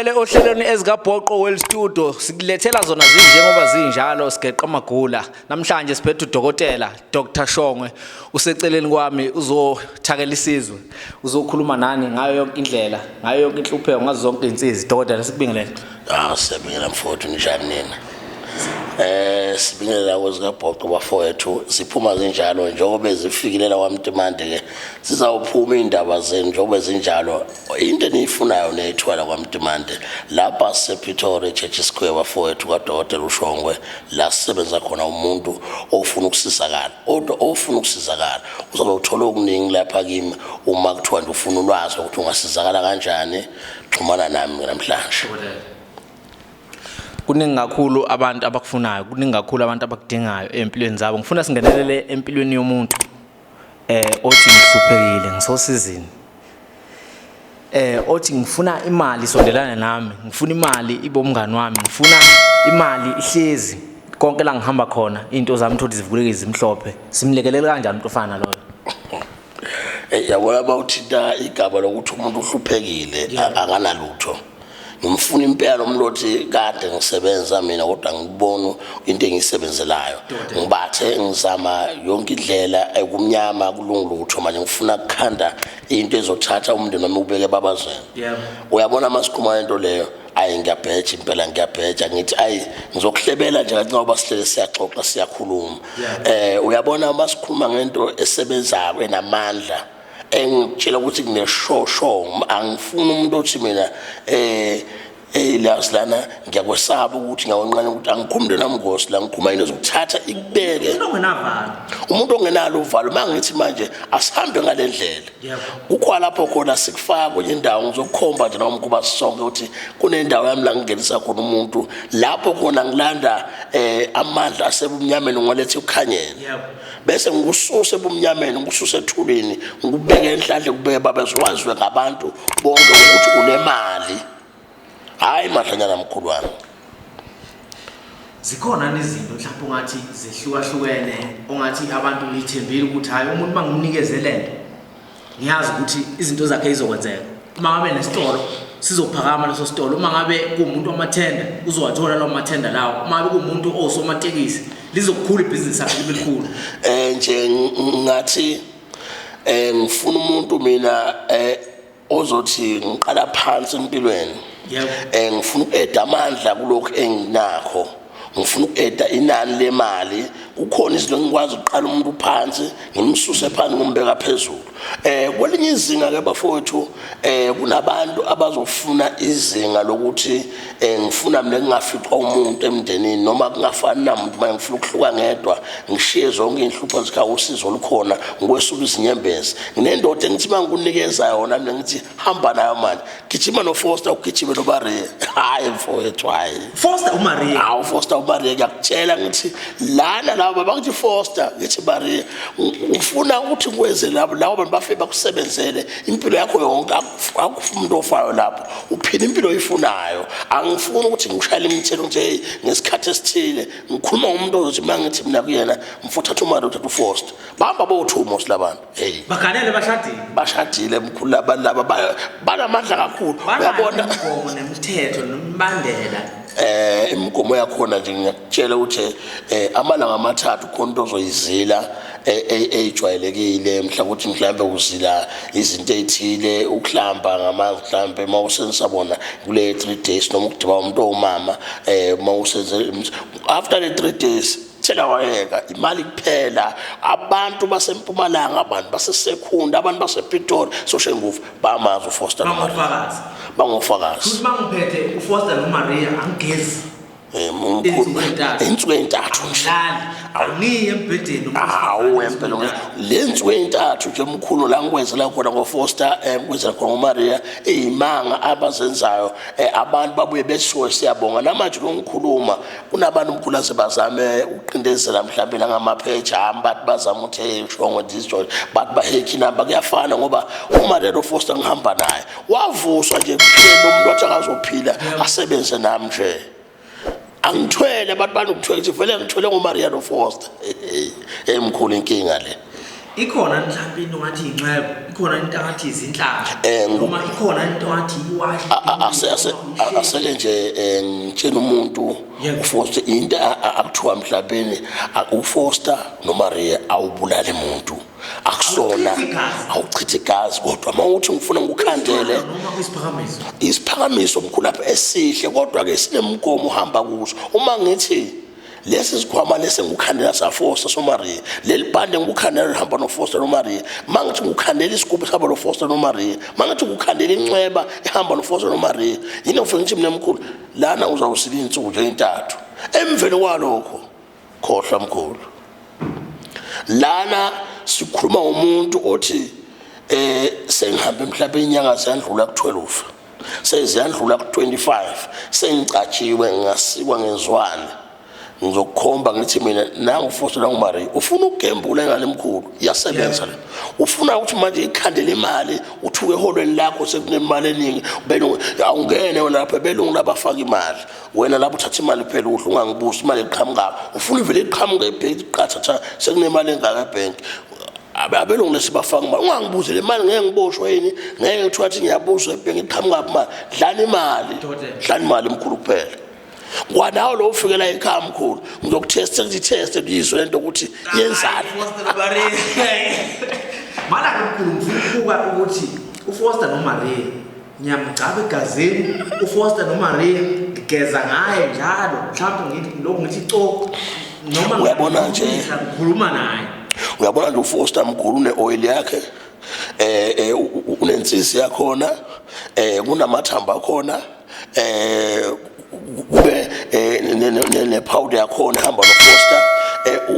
Sikwamukele ohlelweni ezikaBhoqo World Studio, sikulethela zona zinjengoba zinjalo, sigeqa amagula. Namhlanje siphethe udokotela Dr Shongwe, useceleni kwami, uzothakela isizwe, uzokhuluma nani ngayo yonke indlela, ngayo yonke inhlupheko, ngazo zonke izinsizi. Dokotela, sikubingelele. Ah, siyabingelela mfowethu, njani nina? Sibingelela kwezikaBhoqo bafowethu, siphuma zinjalo njengoba zifikile la kwaMtimande ke. Sizawuphuma indaba zenu njengoba zinjalo. Into eniyifunayo neyithwala kwaMtimande lapha sisePretoria Church Square bafowethu, kaDokotela uShongwe, la sisebenza khona. Umuntu ofuna ukusizakala, kodwa ofuna ukusizakala uzobe uthola okuningi lapha kimi. Uma kuthiwa nje ufuna ulwazi ukuthi ungasizakala kanjani, xhumana nami namhlanje. Kuningi kakhulu abantu abakufunayo, kuningi kakhulu abantu abakudingayo empilweni zabo. Ngifuna singenelele empilweni yomuntu othi ngihluphekile, ngisosizini, othi ngifuna imali isondelane nami, ngifuna imali ibe umngani wami, ngifuna imali ihlezi konke la ngihamba khona, into zami thothi zivuleke zimhlophe. Simlekelela kanjani umuntu ofana naloyo? Yabona, bawuthinta igaba lokuthi umuntu uhluphekile, akanalutho. Ngimfuna impela lo muntu othi kade ngisebenza mina kodwa ngibona into engiyisebenzelayo, ngibathe ngizama yonke indlela, ekumnyama kulunga lutho. Manje ngifuna ukukhanda into ezothatha umndeni wami ubeke babazweni. Uyabona, masikhuluma into leyo, ayi, ngiyabheja impela, ngiyabheja. Ngithi ayi, ngizokuhlebela nje kancane ngoba sihlele siyaxoxa, siyakhuluma. Uyabona, masikhuluma ngento esebenzayo enamandla, engitshela ukuthi kuneshosho, angifuni umuntu othi mina la lana ngiyakwesaba ukuthi ngiyawenqana ukuthi angikhumule namngosi la, ngikhuma into zokuthatha ikubeke. Umuntu ongenavalo. Umuntu ongenalo uvalo. Uma ngithi manje asihambe ngale ndlela, kukho lapho khona sikufaka kwenye indawo. Ngizokukhomba nje noma kuba sisonke ukuthi kunendawo yami la ngingenisa khona umuntu, lapho khona ngilanda amandla asebumnyameni, ngiwalethe ekukhanyeni, bese ngikususe ebumnyameni, ngikususe ethulini, ngikubeke enhlanhla, kubeke babezwaziwe ngabantu bonke ukuthi unemali. Hayi, madlanyana mkhulu wami. Zikhona nezinto mhlawumbe ungathi zehlukahlukene, ongathi abantu ngithembile ukuthi hayi, umuntu uma ngimnikeze lento, ngiyazi ukuthi izinto zakhe izokwenzeka. Uma ngabe nesitolo, sizophakama leso sitolo. Uma ngabe kuwumuntu wamathenda, uzowathola lawo mathenda lawo. Uma ngabe kuwumuntu owusomatekisi, lizokukhula ibhizinisi lakhe, libe likhulu. Nje ngathi ngifuna umuntu mina ozothi ngiqala phansi empilweni. Ngifuna uku-adda amandla kulokhu enginakho, ngifuna uku-adda inani lemali. Kukhona izinto engikwazi ukuqala umuntu phansi, ngimsuse phansi, ngimbeka phezulu. Kwelinye izinga ke bafowethu, kunabantu abazofuna izinga lokuthi ngifuna mina ngingaficwa umuntu emndenini noma kungafani namuntu, manje ngifuna ukuhluka ngedwa, ngishiye zonke iy'nhlupho zikha, usizo olukhona, ngikwesuka izinyembezi. Nginendoda engithi uma ngikunikeza yona mina, ngithi hamba nayo manje, gijima noFoster, ugijime noMaria. Hayi mfowethu, hayi. Foster, uMaria. Hawu, Foster, uMaria, ngiyakutshela ngithi lana laba bangithi Foster, ngithi Maria. Ufuna ukuthi ngikwenze labo labo bantu bafike bakusebenzele impilo yakho yonke, akufuna umuntu ofayo lapho uphila impilo oyifunayo. Angifuni ukuthi ngishayele imithetho nje, hey, ngesikhathi esithile. Ngikhuluma ngomuntu ozothi uma ngithi mina kuyena, mfo, thatha uMaria, uthatha uFoster, bahamba bowu-two mos labantu, hey. Baganele, bashadile. Bashadile mkhulu. Labantu laba banamandla kakhulu, uyabona. Imigomo nemithetho nemibandela. Imigomo yakhona nje, ngiyakutshela ukuthi amalanga 3 khona into ozoyizila eyijwayelekile, mhlawumbe ukuthi mhlawumbe uzila izinto ey'thile, ukuhlamba ngamanzi mhlawumbe uma usenzisa bona kule 3 days, noma ukudiba umuntu owumama uma usenze. After the 3 days, thela wayeka imali kuphela. Abantu basempumalanga, abantu basesekhunda, abantu basePitori, Soshanguve bamazi uFoster noMaria. Bangofakazi. Bangofakazi. Futhi bangiphethe uFoster noMaria, angigezi. Mkhulu. Insuku ey'ntathu. Insuku ey'ntathu nje. Angilali, angiyi embhedeni nomuntu Hawu, wesifazane. empela le nsuku ey'ntathu nje mkhulu, la ngikwenzela khona ngoFoster, ngikwenzela khona ngoMaria, iy'manga abazenzayo, abantu babuye besuke siyabonga. Namanje lo ngikhuluma, kunabantu mkhulu asebazame ukuqindezela mhlawumbe nangamapheji ami, bathi bazama ukuthi, hey Shongwe, this joy, bathi bahekhi inamba. Kuyafana ngoba uMaria lo Foster ngihamba naye, wavuswa nje ekuphileni umuntu wathi akazophila asebenze nami nje. Angithwele, abantu banokuthwele ukuthi vele ngithwele ngoMaria noFoster. Emkhulu inkinga le. Ikhona mhlawumbe into ngathi inxebo, ikhona into ngathi izinhlanga, noma ikhona into ngathi iwashi. Aseke nje ngitshela umuntu uFoster into akuthiwa mhlabeni uFoster noMaria awubulali muntu. Akusona awuchithe igazi kodwa uma uthi ngifuna ngikukhandele isiphakamiso mkhulu lapha esihle kodwa ke sinemgomo uhamba kuso. Uma ngithi lesi sikhwama lesi ngikukhandela safosta somaria, leli bhande ngikukhandela lihamba nofosta nomaria, uma ngithi ngikukhandela isigubhu sihamba nofosta nomaria, uma ngithi ngikukhandela incweba ihamba nofosta nomaria, yini ngifike ngithi mina mkhulu lana uzawusila iy'nsuku nje ey'ntathu emveni kwalokho khohlwa mkhulu. Lana sikhuluma ngomuntu othi sengihambe emhlabeni inyanga ziyandlula ku-12, seziyandlula ku-25, sengicatshiwe ngasikwa ngezwane, ngizokukhomba ngithi mina nangu Foster nangu Marie. Ufuna ukugembula ingane emkhulu, iyasebenza le. Ufuna ukuthi manje ikhandele imali, uthuke eholweni lakho sekunemali eningi, belungu awungene wena lapha, belungu labafaka imali, wena lapho uthatha imali phela udla ungangibusi imali eqhamukayo. Ufuna ivele iqhamuke ebhenki qatha sekunemali engaka ebhenki, abelungu lesibafaka imali, ungangibuzi le mali, ngeke ngiboshwe yini, ngeke kuthiwa thi ngiyabuzwa ebhenki iqhamuka imali. Dlana imali, dlana imali mkhulu kuphela. Kwanawo lo ufikela ekhaya mkhulu, ngizokuthesta ngithi-teste ngiyizwe lento ukuthi yenzani. Mana-ke mkhulu, ngifuna ukubuka ukuthi uFoster noMaria ngiyamgcaba egazini, uFoster noMaria ngigeza ngaye njalo, mhlawumbe ngithi lokhu ngithi co noma Uyabona nje. ngikhuluma naye. Uyabona nje uFoster mkhulu une-oil yakhe, unensisi yakhona, kunamathambo akhona, kube ne-powder yakhona ihamba noFoster.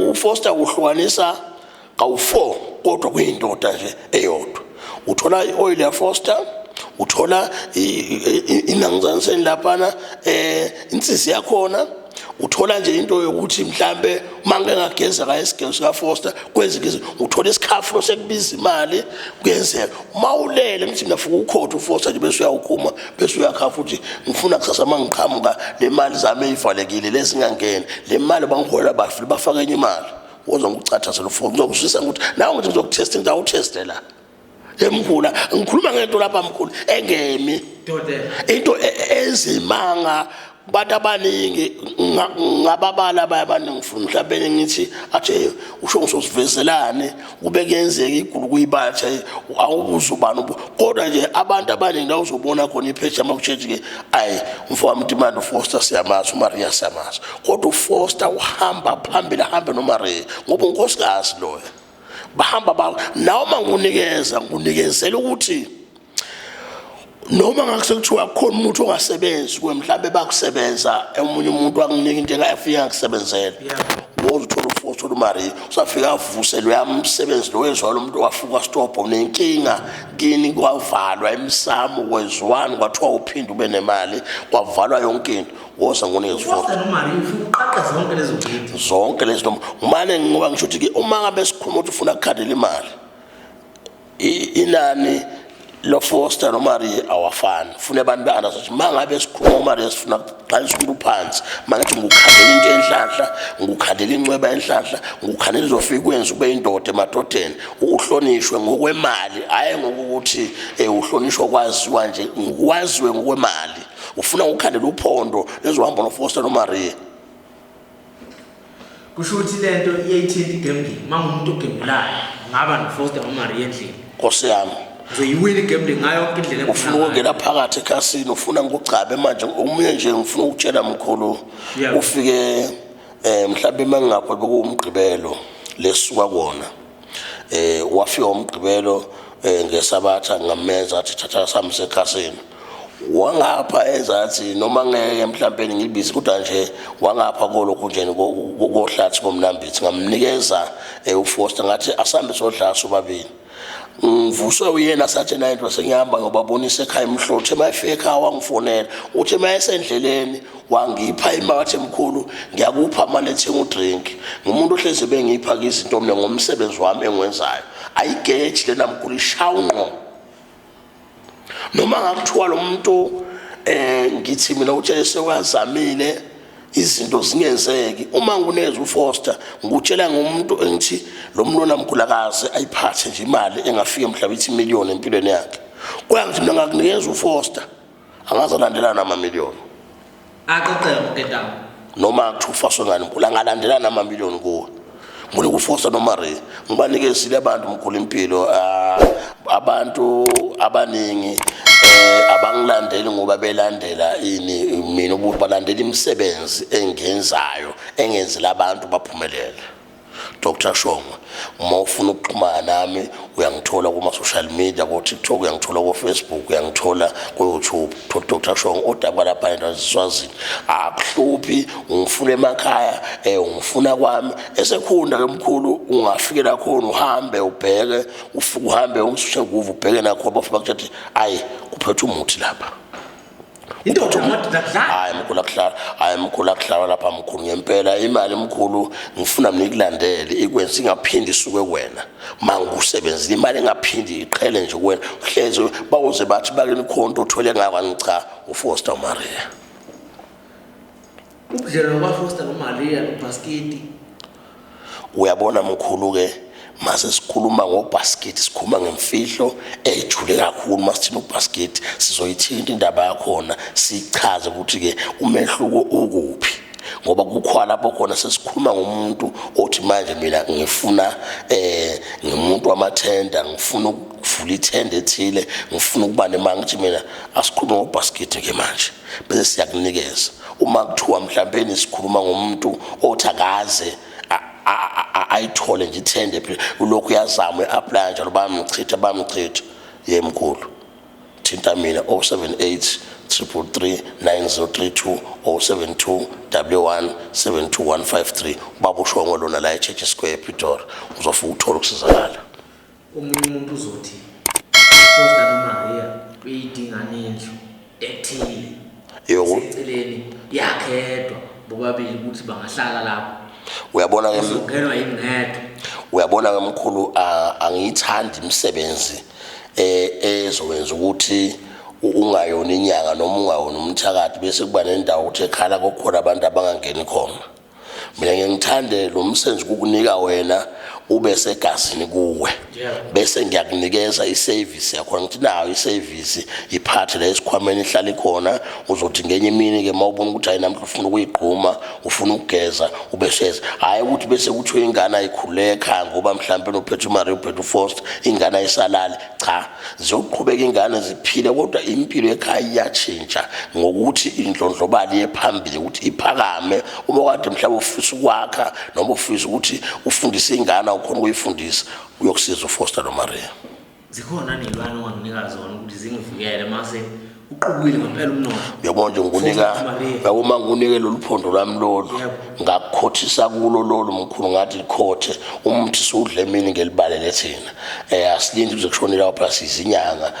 UFoster uhlukanisa kawu-4 kodwa kuyindoda nje eyodwa. Uthola i-oil yaFoster, uthola inangizaniseni laphana, insisi yakhona, uthola nje into yokuthi mhlambe uma ngike ngageza ngayo isigezo sikaFoster kwenzeke, uthola isikhafulo sekubiza imali kuyenzeka. Uma ulele ngithi mina fuka ukhotha uFoster nje bese uyawukhuma bese uyakhafa uthi ngifuna kusasa uma ngiqhamuka le mali zami eyivalekile lezingangeni, le mali bangiholela bafile bafake enye imali. Woza ngikucatha lo phone, ngizokuzwisa ukuthi nawe ngithi ngizokuthesta into awutheste la emkhula. Ngikhuluma ngento lapha mkhulu engemi into ezimanga kubantu abaningi, ngababala abaningi ngifuna mhlawumbe ngithi athe usho ngizosivezelane kube kuyenzeka igulu kuyibatha awubuze ubani, kodwa nje abantu abaningi la uzobona khona ipage amakutshethi ke, ayi mfowami Mtimande uFoster siyamazi, uMaria siyamazi, kodwa uFoster uhamba phambili ahambe noMaria ngoba unkosikazi loyo bahamba ba noma ngikunikeza ngikunikezela ukuthi noma ngakusekuthiwa kukhona umuntu ongasebenzi kuwe, mhlawumbe bakusebenza omunye umuntu wakunika into engafika ngakusebenzela, woza uthola uFoster uMaria usafika avuse loya msebenzi lo wezwa lo muntu wafuka stop unenkinga kini, kwavalwa emsamo kwezwani kwathiwa uphinde ube nemali kwavalwa yonke into. Woza ngikunike uFoster noMaria ufike uqaqe zonke lezo zinto zonke lezo noma umane, ngoba ngisho ukuthi ke uma ngabe sikhuluma ukuthi ufuna ukukhandela imali, inani lo Foster noMaria awafani. Funa abantu be-understand ukuthi uma ngabe sikhuluma uMaria sifuna kuqalisa umuntu phansi. Uma ngithi ngikukhandela into enhlanhla, ngikukhandela incweba enhlanhla, ngikukhandela izofika kwenza ube indoda emadodeni, uhlonishwe ngokwemali, hhayi ngokuthi uhlonishwa kwaziwa nje, waziwe ngokwemali. Ufuna ukukhandela uphondo lezohamba noFoster noMaria. Kusho ukuthi lento iyayithinta igambling. Uma ngumuntu ogembulayo ngaba noFoster noMaria endlini, Nkosi yami, ngizoyiwina igambling ngayo yonke indlela. Ufuna ukungena phakathi ekhasini, ufuna ngikugcabe manje omunye nje. Ngifuna ukutshela mkhulu, ufike mhlawumbe mangingapha bekuwumgqibelo lesuka kona, wafika umgqibelo, ngesabatha ngamenza athi thatha sami sekhasini wangapha ezathi noma ngeke mhlawumbe ngibize kodwa nje wangapha kolokhu nje kohlathi komnambithi, ngamnikeza uFoster ngathi asambe sodlala sobabili. Ngivuswe uyena sathi naye into sengihamba ngiyobabonisa ekhaya emhlothe. Uma efika ekhaya wangifonela uthi uma esendleleni wangipha imali, wathi mkhulu ngiyakupha mali ethenga udrink. Ngumuntu ohlezi bengipha-ke izinto mina ngomsebenzi wami engiwenzayo, ayigeji lena mkhulu, ishaya ngqo noma ngakuthiwa lo muntu ngithi mina utshele sewazamile. Izinto zingenzeki uma ngikuneza uFoster, ngikutshela ngomuntu engithi lo muntu lona mkhulakazi ayiphathe nje imali engafika mhlawumbe ithi million empilweni yakhe. Kuya ngithi mina ngakunikeza uFoster, angaze alandelana amamiliyoni. Aqoqeka amaketanga. Noma kuthiwa ufaswe ngani mkhulu, angalandelana amamiliyoni kuwe. Ngule kufosa noma re ngibanikezile abantu mkhulu impilo, abantu abaningi abangilandeli ngoba belandela ini mina, ukuthi balandela imisebenzi engiyenzayo engenzela abantu baphumelele. Dr Shongwe, uma ufuna ukuxhumana nami uyangithola kuma-social media, ko-TikTok uyangithola, ko-Facebook uyangithola, ko-YouTube Dr Shongwe odabuka lapha eSwazini. Akuhluphi, ungifuna emakhaya, ungifuna kwami esekhunda ke mkhulu, ungafikela khona uhambe ubheke, ufike uhambe ungisuse nguvu ubheke nakho, bafika bakuthi ayi kuphethe umuthi lapha. Indoda amadoda kudlala. Hayi mkhulu akuhlala, hayi mkhulu akuhlala lapha mkhulu ngempela imali mkhulu ngifuna mina ikulandele ikwenze ingaphindi isuke kuwena. Mangikusebenzile imali engaphindi iqhele nje kuwena. Uhlezi bawuze bathi bakini khonto uthwele ngayo cha uFoster Maria. Ubudlelwano kwaFoster noMaria noBasketi. Uyabona mkhulu ke mase sikhuluma ngobasket sikhuluma ngemfihlo ejule kakhulu. Masithina ubasket sizoyithinta indaba yakhona, sichaze ukuthi ke umehluko ukuphi, ngoba kukhona lapho khona sesikhuluma ngomuntu othi manje mina ngifuna ngimuntu wamathenda, ngifuna ukuvula ithenda ethile, ngifuna ukuba nemali. Ngithi mina asikhulume ngobasket ke manje bese siyakunikeza. Uma kuthiwa mhlawumbe sikhuluma ngomuntu othi akaze ayithole nje ithende phela, ulokhu uyazama uya-apply njalo, bayamchitha bayamchitha. Yemkhulu, thinta mina 078 333 9032, 072 11 72153. Ubaba uShongwe lona la eChurch Square ePitori, uzofika uthola ukusizakala. Omunye umuntu uzothi Foster noMaria uyidinga nendlu ethile eceleni yakhedwa bobabili ukuthi bangahlala lapho. Uyabona ke uzongenwa yini ngedwa? Uyabona ke mkhulu, angiyithandi imisebenzi ezokwenza ukuthi ungayona inyanga noma ungayona umthakathi, bese kuba nendawo ukuthi ekhala kokhona abantu abangangeni khona. Mina ngeke ngithande lo msebenzi kukunika wena ube segazini kuwe, bese ngiyakunikeza iservice yakhona. Ngithi nayo iservice iphathe la esikhwameni ihlale khona, uzothi ngenye imini ke mawubona ukuthi hayi namhla ufuna ukuyigquma, ufuna ukugeza, ube seza. Hhayi ukuthi bese kuthiwa ingane ayikhulule ekhaya ngoba mhlawumbe uphethe uMaria, uphethe uFoster, ingane ayisalali. Cha, ziyoqhubeka ingane ziphile, kodwa impilo ekhaya iyatshintsha ngokuthi indlondlobali iye phambili, ukuthi iphakame. Uma kade mhlawumbe ufisa ukwakha noma ufisa ukuthi ufundise ingane, awukhona ukuyifundisa, uyokusiza uFoster noMaria. Zikhona ney'lwane onganginika zona ukuthi zingivikele mase uqubukile ngempela umnotho? Uyabona nje ngikunika, Foster Maria. uyabo uma ngikunike lolu phondo lwami lolu, ngakukhothisa kulo lolu mkhulu, ngathi likhothe umuthi siwudle emini ngelibalele thina, asilindi kuze kushone lapha phela sizinyanga,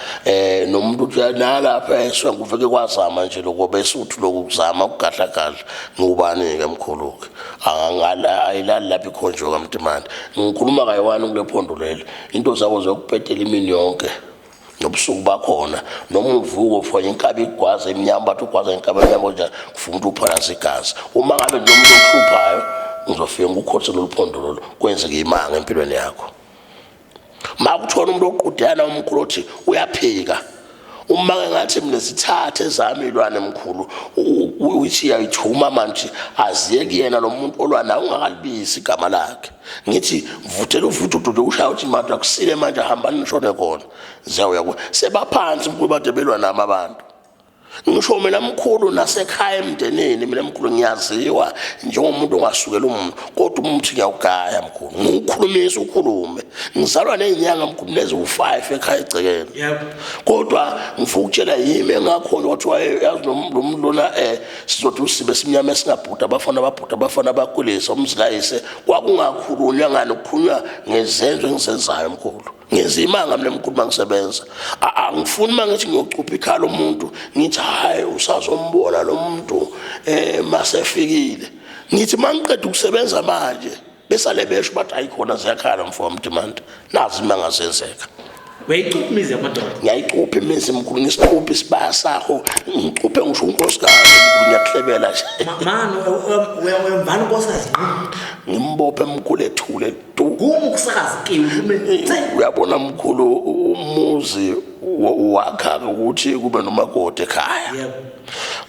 nomuntu uthi nalapha esuke nguveke kwazama nje lokho, bese uthi lokhu kuzama ukugadla gadla. Ngubani-ke mkhulu-ke ayilali lapha ikhonjwe kaMtimande. Ngikhuluma kayi-one kule phondo leli, into zabo ziyokupetela imini yonke nobusuku bakhona, noma uvuko ufanya inkabi igwaza emnyama, bathi ugwaza inkabi emnyama kanjani, kufuna ukuthi uphalaze igazi. Uma ngabe nomuntu okuhluphayo, ngizofika ngikukhothe lolu phondo lolu, kwenzeke imanga empilweni yakho. Ma kuthiwa umuntu oqudana umkhulu othi uyaphika, uma ke ngathi mina zithathe ezami ilwane mkhulu, uthi uyayithuma manje aziye kuyena lo muntu olwa nawe ungakalibisi igama lakhe, ngithi vuthela uvuthu udude ushaya uthi manje akusile manje hambani nishone khona, ziyawuya kuwe. Sebaphansi mkhulu bade belwa nami abantu. Ngisho mina mkhulu nasekhaya emndenini, mina mkhulu ngiyaziwa njengomuntu ongasukela umuntu, kodwa umuthi ngiyawugaya mkhulu, ngiwukhulumisa ukhulume. Ngizalwa ney'nyanga mkhulu neziwu-5 ekhaya egcekeni. Kodwa ngifuna ukutshela yimi engakhona kwathiwa yazi lo muntu lona sizothi usibe simnyama esingabhuda, abafana ababhuda, abafana abakhulisa umzikayise. Kwakungakhulunywa ngani, kukhulunywa ngezenzo engizenzayo mkhulu. Ngenza imanga mina mkhulu mangisebenza. Angifuni uma ngithi ngiyocupha ikhala umuntu ngithi hhayi usazombona lo muntu masefikile. Ngithi mangiqeda ukusebenza manje besale besho bathi hayi khona ziyakhala mfo wamdimandi, nazi imanga zenzeka. Uyayicupha imizi yamadoda? Ngiyayicupha imizi mkhulu, ngisicuphe isibaya sakho, ngicuphe ngisho unkosikazi mkhulu, ngiyakuhlebisa. ngiyakuhlebela nje. Mani uyamvana unkosikazi? Ngimbophe mkhulu ethule du. Kuma ukusakaza kiwi kume. Uyabona mkhulu, umuzi wakha ukuthi kube nomakoti ekhaya. Yebo.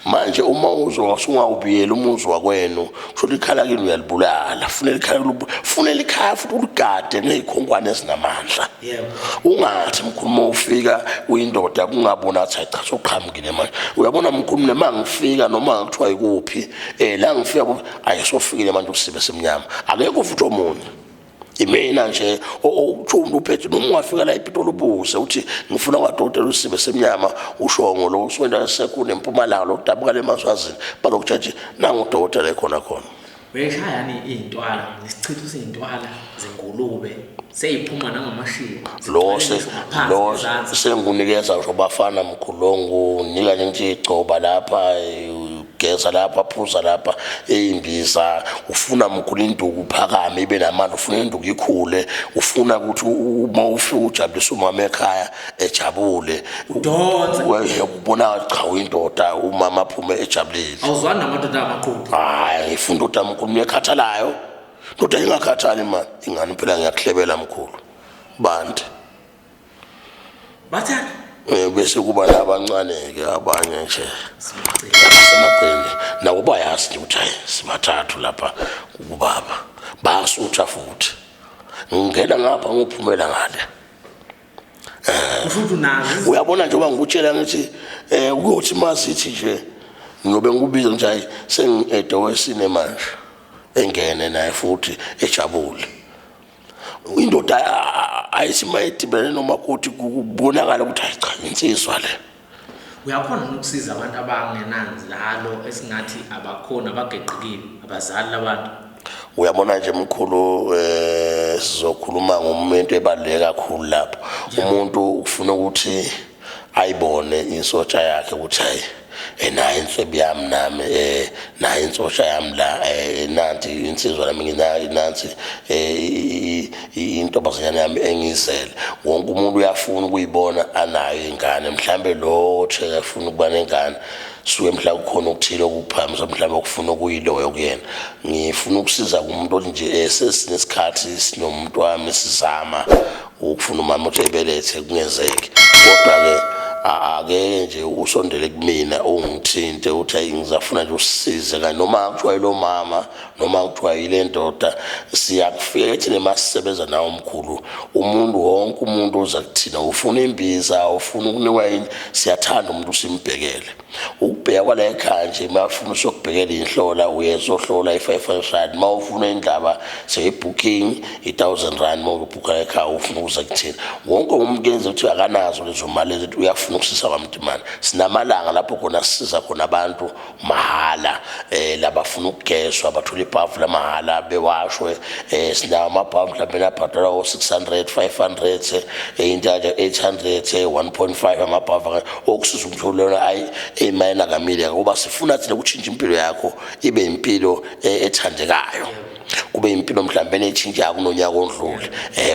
Manje uma uzwa usungawubiyela umuzi wakwenu, kusho ukuthi ikhala kini uyalibulala. Funela ikhala, funela ikhaya futhi uligade ngey'khonkwane ezinamandla. Yebo. Ungathi mkhulu uma ufika uyindoda kungabona athi hayi cha soqhamukile manje. Uyabona mkhulu, noma ngifika noma ngithiwa ikuphi, la ngifika ayisofikile manje usibe semnyama, akekho futhi omunye. Imina nje uthi umuntu uphethe, noma ungafika la ePitoli ubuze uthi ngifuna kwadokotela usibe semnyama ushongo lo uswenda sekune empumalanga lo dabuka lemaswazini, bazokutshela nje nangu udokotela ekhona khona. Uyayishaya iy'ntwala nesichitho sey'ntwala zengulube seyiphuma nangamashiya. Lo se lo sengunikeza ngisho bafana mkhulu, ngunika nje ngithi igcoba lapha, ugeza lapha, phuza lapha eyimbiza. Ufuna mkhulu induku uphakame ibe namandla, ufuna induku ikhule, ufuna ukuthi uma ufika ujabulise umama ekhaya ejabule. Udonse. Ubona cha uyindoda, umama aphume ejabulile. Awuzwani namadoda amaqhubu? Hayi, ngifuna indoda mkhulu ngiyakhathalayo. Ndoda ingakhathali mani, ingane phela ngiyakuhlebela mkhulu. Bantu. Bathanda. Bese kuba nabancane ke abanye nje. Abasemaqini. Nabo bayazi nje ukuthi hayi sibathathu lapha kubaba. Basutha futhi. Ngingena ngapha ngophumela ngale. Kusho ukuthi unazo. Uyabona njengoba ngikutshela ngithi kuyothi masithi nje ngiyobe ngikubiza nje hayi sengi-edowesine manje. Engene naye futhi ejabule. Indoda ayithi mayidibene nomakoti kubonakala ukuthi hayi cha insizwa le. Uyakhona ukusiza abantu abangenanzalo esingathi abakhona abageqikile abazali labantu? Uyabona nje mkhulu, sizokhuluma ngomuntu ebaluleke kakhulu lapho. Umuntu ufuna ukuthi ayibone insotsha yakhe ukuthi hayi nayi inswebu yami nami, nayi insotsha yami la, nanti insizwa nami nginayo, nansi intombazanyana yami engiyizele. Wonke umuntu uyafuna ukuyibona anayo ingane, mhlambe lo othe efuna ukuba nengane suke mhla kukhona okuthile okuphamisa, mhlawumbe okufuna okuyiloyo kuyena. Ngifuna ukusiza kumuntu othi nje sesinesikhathi sinomuntu wami sizama ukufuna umama ukuthi ebelethe kungenzeki, kodwa-ke ake nje usondele kumina ungithinte uthi hayi ngizafuna nje usisize, kanye noma kuthiwa yilo mama noma kuthiwa yile ndoda, siyakufika thina masisebenza nawo mkhulu. Umuntu wonke umuntu oza kuthina ufuna imbiza, ufuna ukunikwa yini, siyathanda umuntu simbhekele. Ukubheka kwala ekhaya nje, uma ufuna usokubhekela inhlola uyezohlola i-500 rand, uma ufuna indaba seyibooking i-1000 rand, uma ubhukha ekhaya ufuna ukuza kuthina. Wonke umuntu kuyenza ukuthi akanazo lezo mali ezithi uyafuna ukusisa kwamntimane. Sinamalanga lapho khona sisiza khona abantu mahala, labafuna ukugezwa bathola ibhavu lamahhala bewashwe. Sinawo amabhavu mhlawumbe abhadalwa o-600, 500, into kanje 800, 1.5 amabhavu okusiza umuntu lona ayi eyimayina kamile, ngoba sifuna thina ukutshintsha impilo yakho ibe impilo ethandekayo, kube impilo mhlawumbe etshintsha kunonyaka ondlule.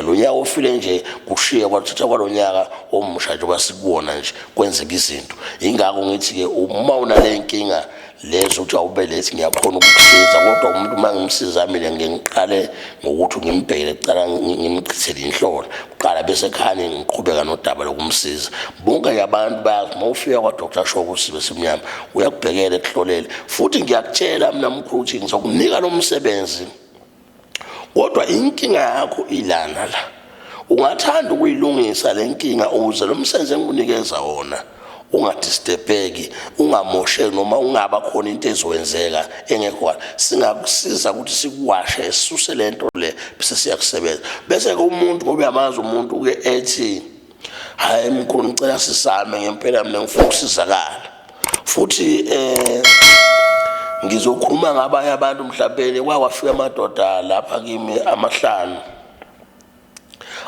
Lo nyaka ofile nje kushiye kwathatha kwalonyaka omusha njengoba sikuwona nje kwenzeka izinto. Ingakho ngithi-ke uma unale nkinga lezo ukuthi awubelethi ngiyakhona ukukusiza, kodwa umuntu uma ngimsiza mina ngike ngiqale ngokuthi ngimbhekele kuqala, ngimchithele inhlola kuqala, bese khani ngiqhubeka nodaba lokumsiza. Bonke abantu bayazi uma ufika kwa-Dr Shoko usibe simnyama uyakubhekela ekuhlolele. Futhi ngiyakutshela mina mkhulu ukuthi ngizokunika lo msebenzi, kodwa inkinga yakho ilana la, ungathanda ukuyilungisa le nkinga ukuze lo msebenzi engikunikeza wona ungadisturbeki, ungamosheki, noma ungaba khona into ezokwenzeka engekho kahle. Singakusiza ukuthi sikuwashe sisuse le nto le bese siyakusebenza. Bese-ke umuntu ngoba uyamazi umuntu uke ethi hhayi mkhulu ngicela sisame ngempela mina ngifuna ukusizakala. Futhi ngizokhuluma ngabanye abantu mhlawumbe kwakwafika amadoda lapha kimi amahlanu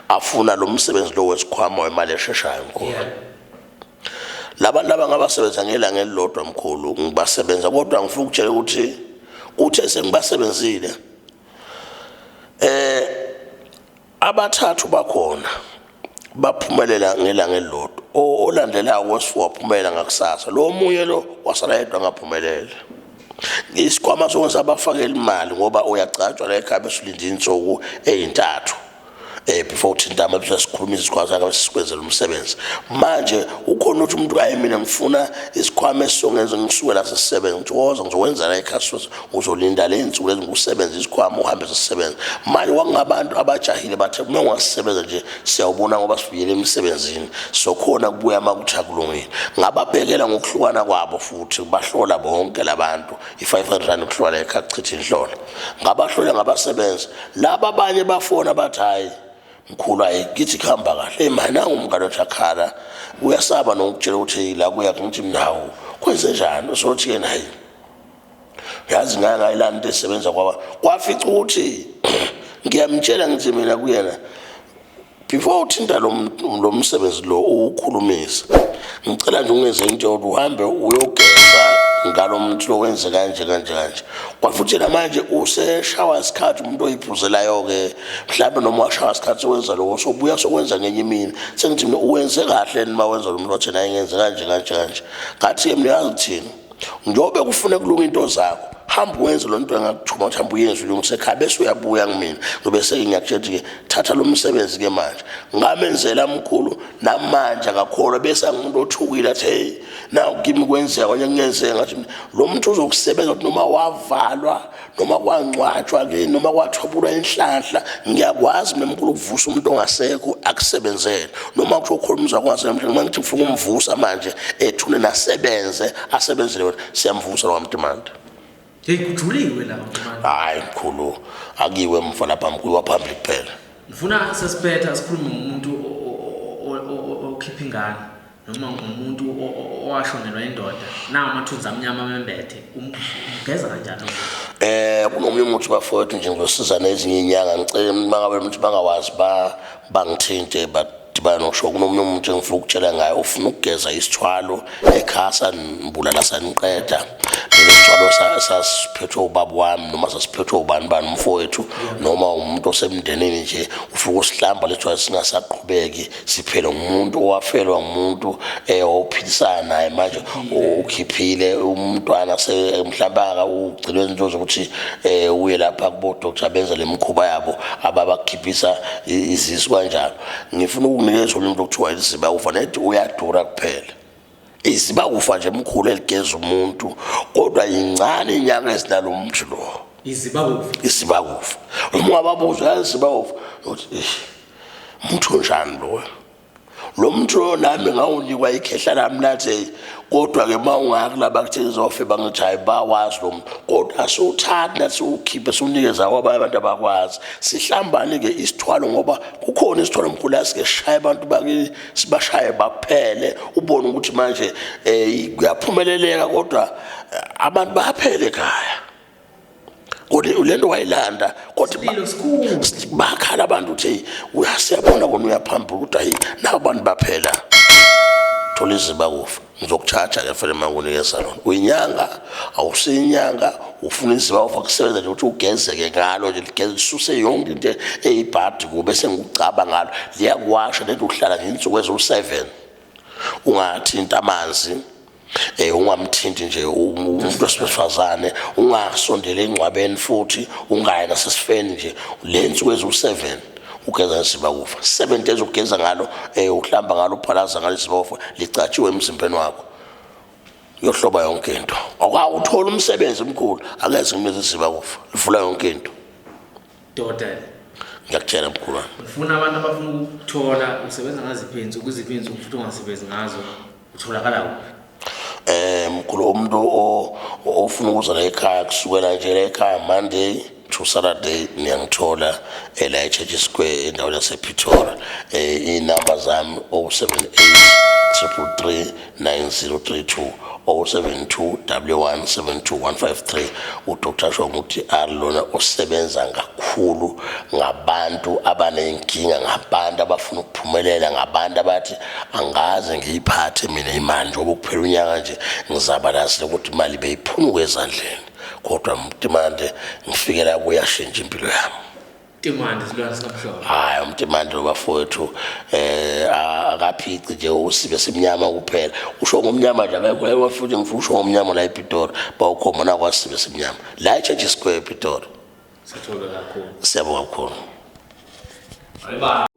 afuna lo msebenzi lo wesikhwama wemali esheshayo mkhulu. Labantu laba ngabasebenza ngelanga elilodwa mkhulu, ngibasebenza, kodwa ngifuna ukutshela ukuthi kuthe sengibasebenzile abathathu bakhona baphumelela ngelanga elilodwa, olandelayo wesifu waphumelela ngakusasa, lo omunye lo wasala yedwa ngaphumelela. Isikhwama sonke sabafakela imali ngoba uyagcatshwa la ekhaya bese ulinda iy'nsuku ey'ntathu before uthinta ama bese sikhuluma izikhwama sakhe bese sikwenzela umsebenzi. Manje ukhona ukuthi umuntu kaye mina ngifuna isikhwama esisongenza ngisuke la sesisebenza, ngithi woza ngizokwenza la ekhaya, uzolinda le nsuku lezi ngikusebenza isikhwama uhambe sesisebenza. Manje kwakungabantu abajahile bathe uma ungasisebenza nje siyawubona ngoba sibuyele emsebenzini sokhona kubuya uma kuthi akulungile. Ngababhekela ngokuhlukana kwabo futhi bahlola bonke labantu i-500 rand ukuhlola ekhaya kuchitha inhlola. Ngabahlola ngabasebenza laba abanye bafona bathi hayi mkhulu hayi kithi kuhamba kahle. Hey mani nangu umngane wathi akhala uyasaba nokutshela ukuthi la kuya ngithi mnawo kwenze njani usothi yena hayi yazi ngake ngayilanda into esebenza kwaba kwafica ukuthi ngiyamtshela ngithi mina kuyena before uthinta lo msebenzi lo uwukhulumisa ngicela nje ungenze into yokuthi uhambe uyogeza ngalo muntu lo wenze kanje kanje kanje. Kwafuthi namanje useshawa isikhathi umuntu oyiphuzelayo-ke mhlawumbe noma washawa isikhathi sokwenza lokho sobuya sokwenza ngenye imini sengithi mina uwenze kahle nima wenza lo muntu wathi naye ngenze kanje kanje kanje. Ngathi-ke mina yazi kuthini njengoba kufuna kulunga into zakho hamba uwenze lo nto engakuthuma ukuthi hamba uyenze ulungise ekhaya bese uyabuya kumina ngobe sengiyakutshela ukuthi-ke thatha lo msebenzi-ke manje. Ngamenzela mkhulu namanje akakholwa bese angumuntu othukile athi hey nawu kimi kwenzeka konye kungenzeka. Ngathi lo muntu uzokusebenza ukuthi noma wavalwa noma kwangcwatshwa ke noma kwathobulwa inhlanhla ngiyakwazi mina mkhulu ukuvusa umuntu ongasekho akusebenzele noma kuthiwa ukhona umzwa kwase mhlawumbe ngithi ngifuna ukumvusa manje ethune nasebenze asebenzele wena siyamvusa lo Mntimande. Hey kujuliwe la Mntimande. Hayi mkhulu akiwe mfana lapha mkhulu waphambili kuphela. Ngifuna sesiphetha sikhulume ngomuntu okhipha ingane noma ngumuntu owashonelwa indoda nawo amathunzi amnyama amembethe umgeza kanjani? Kunomunye umuthi bafowethu nje ngizosiza nezinye inyanga ngicela mangabe umuntu bangawazi bangithinte badibana nokusho. Kunomunye umuntu engifuna ukutshela ngaye ufuna ukugeza isithwalo ekhaya sanibulala saniqeda. Lelo sithwalo sasiphethwe ubaba wami noma sasiphethwe ubani bani umfowethu noma umuntu osemndenini nje ufuna ukusihlamba lesithwalo singasaqhubeki siphele ngumuntu owafelwa ngumuntu ophilisana naye manje ukhiphile umntwana mhlawumbe ugcinwe izinto zokuthi uye lapha kubo doctor benza lemikhuba yabo ababakhiphisa izisu kanjalo. Ngifuna ukukunikeza umuntu okuthiwa iziba kufa nethi uyadura kuphela. Iziba kufa nje mkhulu eligeza umuntu kodwa incane inyanga ezinalo umuntu lo. Iziba kufa. Iziba kufa. Uma ungababuza iziba kufa uthi umuntu onjani lo? Lo muntu lo nami ngawunikwa ikhehla lami lathi kodwa ke mawungaka laba kuthi izofe bangithi hayi bawazi lo muntu kodwa asiwuthathi nathi siwukhiphe siwunikeza kwabanye abantu abakwazi. Sihlambane ke isithwalo ngoba kukhona isithwalo mkhulu asike sishaye abantu bakini sibashaye baphele ubone ukuthi manje kuyaphumeleleka kodwa abantu bayaphela ekhaya. Kodwa lento wayilanda kodwa bakhala abantu ukuthi uyasiyabona kona uyaphambili ukuthi hayi nabo abantu baphela. Thola iziba kufa ngizokuthatha ke fanele mangunikeza lona. Uyinyanga awusinyanga ufuna iziba kufa kusebenza nje ukuthi ugezeke ngalo nje ligeze lisuse yonke into eyibhadi kube sengikucaba ngalo liyakuwasha lento uhlala nje insuku eziwu-7 ungathinta amanzi ungamthinti nje umuntu wesifazane ungasondeli engcwabeni futhi ungayi nasesifeni nje le nsuku eziwu-7 ugeza nesiba kufa 7 days ugeza ngalo uhlamba ngalo uphalaza ngalo isiba kufa licatshiwe emzimbeni wakho uyohloba yonke into. Awuthola umsebenzi omkhulu akeze ngimeze isiba kufa livula yonke into. Dodela ngiyakutshela mkhulu wami. Ufuna abantu abafuna ukuthola usebenza ngaziphi insuku iziphi insuku futhi ungasebenzi ngazo utholakala kuphi? Mkhulu umuntu ofuna ukuza la ekhaya kusukela nje la ekhaya Monday to Saturday niyangithola la eChurch Square endaweni yasePretoria. Inamba zami 078 333 9032 072 11 72153. uDr Shongu DR lona osebenza kakhulu ngabantu abanenkinga, ngabantu abafuna ukuphumelela, ngabantu abathi angaze ngiyiphathe mina imali njengoba kuphela unyaka nje ngizabalazile ukuthi imali beyiphunuka ezandleni kodwa mtimande ngifike la kuyashintsha impilo yami. Timande silwane sikamhlolo. Hayi uMtimande bafowethu akaphici nje usibe simnyama kuphela. Usho ngomnyama nje akekho futhi ngifuna usho ngomnyama la ePitori bawukhomba nakwasibe simnyama. La eChurch Square ePitori. Sithobe kakhulu. Siyabonga kakhulu. Hayiba.